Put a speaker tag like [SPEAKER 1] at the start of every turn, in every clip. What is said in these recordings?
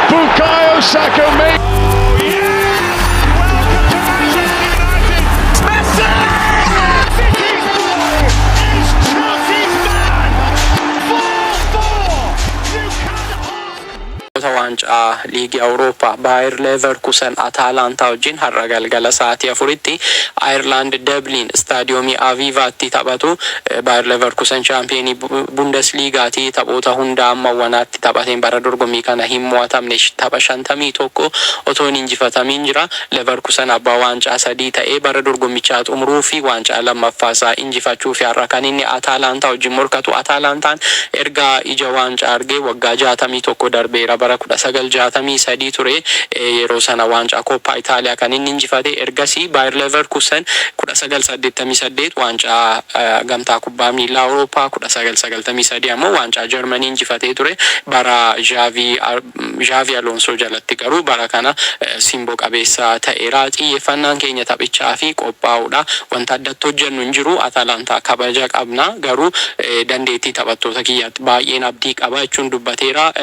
[SPEAKER 1] Bukayo Saka made. Yes! Welcome to Manchester United. Messi! City's boy is Chelsea's man. 4-4. You can ask.
[SPEAKER 2] Waancaa Liigii Awurooppaa, Baayir Leverkusen Ataalantaa wajjin har'a galgala sa'aatii 4tti Ayirlaand, Dublin, istaadiyoomii Aviivaatti taphatu. Baayir Leverkusen chaampiyoonii Bundesliigaatii. Taphoota hunda amma wanaatti taphateen bara dorgommii kana hin mo'atamne, tapha 51 otoo hin injifatamiin jira. Leverkusen abbaa waancaa sadii ta'ee bara dorgommichaa xumuruu fi waancaa lammaffaa isaa injifachuu fi har'a kan inni Ataalantaa wajjin morkatu. Ataalantaan erga ija waancaa argee waggaa 61 darbeera. Bara 1963 ture yeroo sana waancaa Kooppaa Itaaliyaa kan inni injifate. Ergasii Baayir Leverkusen 1988 waancaa Gamtaa Kubbaa Miilaa Awurooppaa, 1993 ammoo waancaa Jarmanii injifatee ture bara Xabi Alonso jalatti. Garuu bara kana simboo qabeessa ta'eera. Xiyyeeffannaan keenya taphichaa fi qophaa'uudha. Wanta addatti hojjennu hin jiru. Atalantaa kabaja qabna, garuu dandeettii taphattoota kiyyaatti baay'een abdii qaba jechuun dubbateera.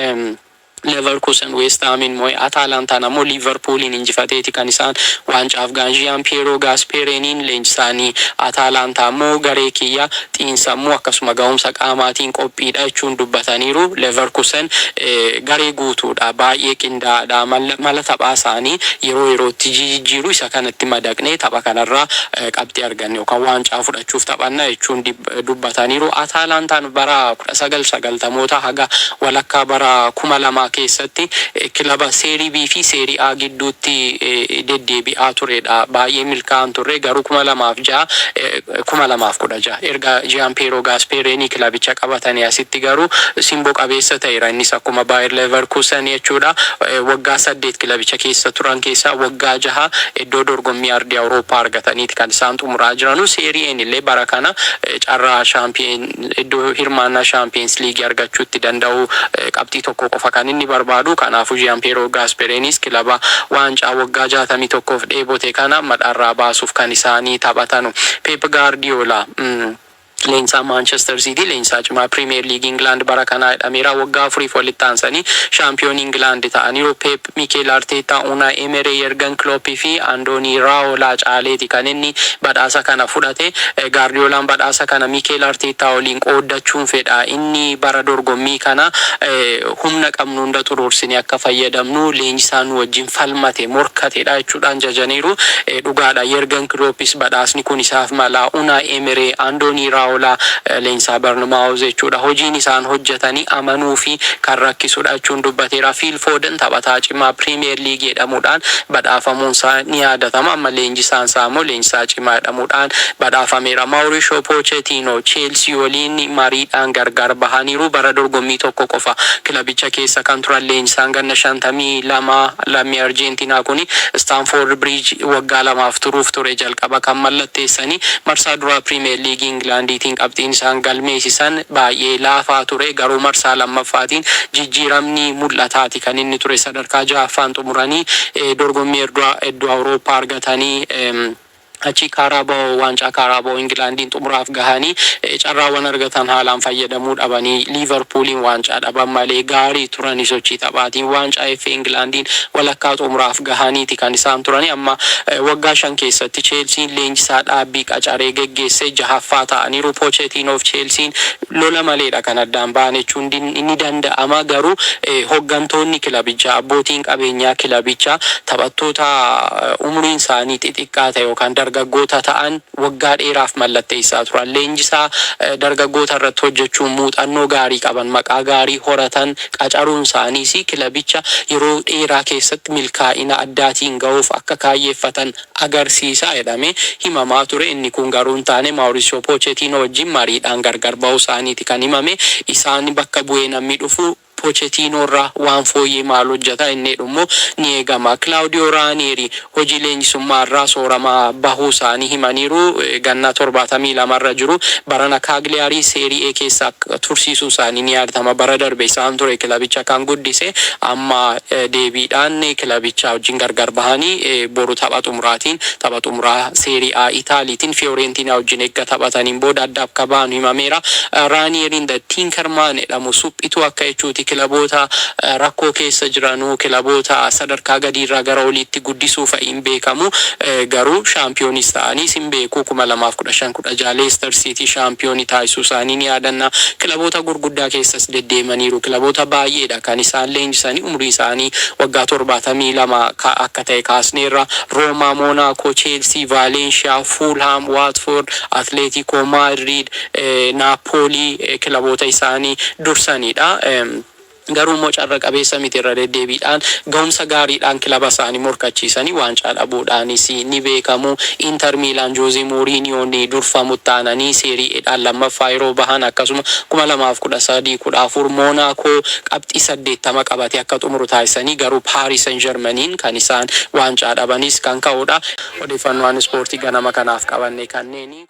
[SPEAKER 2] Leverkusen West Hamin moo'e, Ataalantaan ammoo Liverpooliin injifateeti kan isaan waancaaf gahan. Jean Piero Gaspereeniin leenjisaanii Ataalantaa ammoo garee kiyya xiinsammuu akkasuma ga'umsa qaamaatiin qophiidha jechuun dubbataniiru. Leverkusen garee guutuudha, baay'ee qindaa'aadha, mala taphaa isaanii yeroo yerootti jijjiiru. Isa kanatti madaqnee tapha kanarraa qabxii arganne yookaan waancaa fudhachuuf taphanna jechuun dubbataniiru. Ataalantaan bara 1990moota haga walakkaa bara 2000 keessatti kilaba Seerii B fi Seerii A gidduutti deddeebi'aa turedha. Baay'ee milkaa'an turre, garuu 2006, 2016 erga Jean Piero Gasperini kilabicha qabatanii asitti garuu simboo qabeessa ta'eera. Innis akkuma Bayer Leverkusen jechuudha. Waggaa 8 kilabicha keessa turan keessaa waggaa 6 iddoo dorgommii ardii Awurooppaa argataniiti kan isaan xumuraa jiranu. Seerii A'n illee bara kana carraa shaampiyoon iddoo hirmaannaa Champions League argachuutti danda'u qabxii tokko qofa kan inni barbaadu. Kanaafuu Jean Piero Gasperenis kilaba waancaa waggaa 61f dheebote kana madhaarraa baasuuf kan isaanii taphatanu. Pep Guardiola, leenjisaa Manchester City, leenjisaa cimaa Premier League England bara kanaa jedhameera. Waggaa 4f walitti aansanii shaampiyoon England ta'aniiru. Pep Mikel Arteta, Unai Emery, Jurgen Klopp fi Andoni Raola caaleeti kan inni badhaasa kana fudhate. Guardiolaan badhaasa kana Mikel Arteta waliin qooddachuun fedha. Inni bara dorgommii kana humna qabnu hunda xuruursinee akka fayyadamnu leenjisaa nu wajjin falmate, morkatedha jechuudhaan jajaniiru. Dhugaadha. Jurgen Kloppis badhaasni kun isaaf mala. Unai Emery, Andoni Raola, leenjisaa Bournemouth jechuudha. Hojiin isaan hojjetanii amanuu fi kan rakkisudha jechuun dubbateera. Phil Foden taphataa cimaa Premier League jedhamuudhaan badhaafamuun isaa ni yaadatama. Amma leenjisaan isaa immoo leenjisaa cimaa jedhamuudhaan badhaafameera. Mauricio Pochettino Chelsea waliin mariidhaan gargar bahaniiru. Bara dorgommii tokko qofa kilabicha keessa kan turan leenjisaan ganna 52 lammii Arjentiinaa kuni Stamford Bridge waggaa 2f turuuf ture jalqaba kan mallatteessanii. Marsaa duraa Premier League Ingilaandiitiin qabxiin isaan galmeessisan baay'ee laafaa ture, garuu marsaa lammaffaatiin jijjiiramni mul'ataati kan inni ture. Sadarkaa ja'affaan xumuranii dorgommii hedduu Awurooppaa argatanii, achi Carabao, waancaa Carabao Ingilaandiin xumuraaf gahanii carraawwan argatan haalaan fayyadamuu dhabanii Liivarpuuliin waancaa dhaban malee gaarii turanii. Sochii taphaatiin waancaa FA Ingilaandiin walakkaa xumuraaf gahaniiti kan isaan turanii. Amma waggaa 5 keessatti Cheelsiin leenjisaa dhaabbii qacaree geggeessee jahaffaa ta'aniiru. Pochetinoof Cheelsiin lola maleedha kan addaan ba'an jechuun ni danda'ama. Garuu hoggantoonni kilabichaa, abbootiin qabeenyaa kilabichaa, taphattoota umriin isaanii xixiqqaa ta'e yookaan dargaggoota ta'an waggaa dheeraaf mallatteessaa turan. Leenjisaa dargaggoota irratti hojjechuun muuxannoo gaarii qaban, maqaa gaarii horatan qacaruun isaaniis kilabicha yeroo dheeraa keessatti milkaa'ina addaatiin ga'uuf akka kaayyeeffatan agarsiisa jedhamee himamaa ture. Inni kun garuu hin taane. Mauricio Pochettino wajjin mariidhaan gargar ba'uu isaaniiti kan himame. Isaan bakka bu'ee namni dhufu Pochettino irraa waan fooyyee maal hojjeta inni immoo ni eegama. Claudio Ranieri hojii leenjisummaa irraa sooramaa bahuu isaanii himaniiru. Ganna 72 irra jiru. Barana Cagliari Serie A keessa tursiisuu isaanii ni yaadatama. Bara darbe isaan ture kilabicha kan guddise. Amma deebiidhaan kilabicha wajjin gargar bahanii boru tapha xumuraatiin, tapha xumuraa Serie A Itaaliitiin Fiorentina wajjin eegga taphataniin booda adda akka ba'an himameera. Ranieriin The Tinkerman jedhamu, suphituu akka jechuuti. Kilaboota rakkoo keessa jiranuu, kilaboota sadarkaa gadiirraa gara oliitti guddisuu fa'iin beekamu. Garuu shaampiyoonis ta'aniis hin beeku. 2015 16 Leicester City shaampiyoonii taasisuu isaanii ni yaadanna. Kilaboota gurguddaa keessas deddeemaniiru. Kilaboota baay'eedha kan isaan leenjisanii. Umrii isaanii waggaa 72 akka ta'e kaasneerra. Roomaa, Moonaakoo, Cheelsii, Vaalenshiyaa, Fuulhaam, Waatfoord, Atleetikoo Maadriid, Naapoolii kilaboota isaanii dursanidha. Garuu immoo carra qabeessa miti. Irra deddeebiidhaan ga'umsa gaariidhaan kilaba isaanii morkachiisanii waancaa dhabuudhaanis ni beekamu. Inter Miilaan Joozee Mooriiniyoon durfamu taananii Seerii Eedhaan lammaffaa yeroo bahan, akkasuma 2013 14 Moonaakoo qabxii 80 qabatee akka xumuru taasisanii, garuu Paaris Saint Germaniin kan isaan waancaa dhabanis kan ka'udha. Odeeffannoowwan ispoortii ganama kanaaf qabanne kanneeni.